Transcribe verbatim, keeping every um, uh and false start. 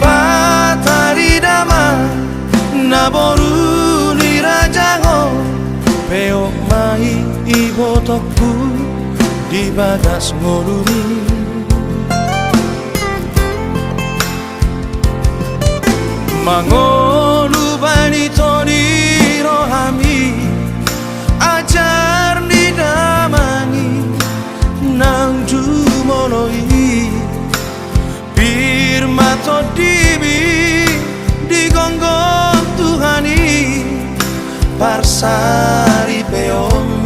Patarida ma na boru ni raja on, peop ma i ibotongku di bagas ngolumi. Mangolu bani tondi rohami, ajar ni damang i naung jumolo i. Pir ma tondimi di gomgom Tuhan i, parsaripeon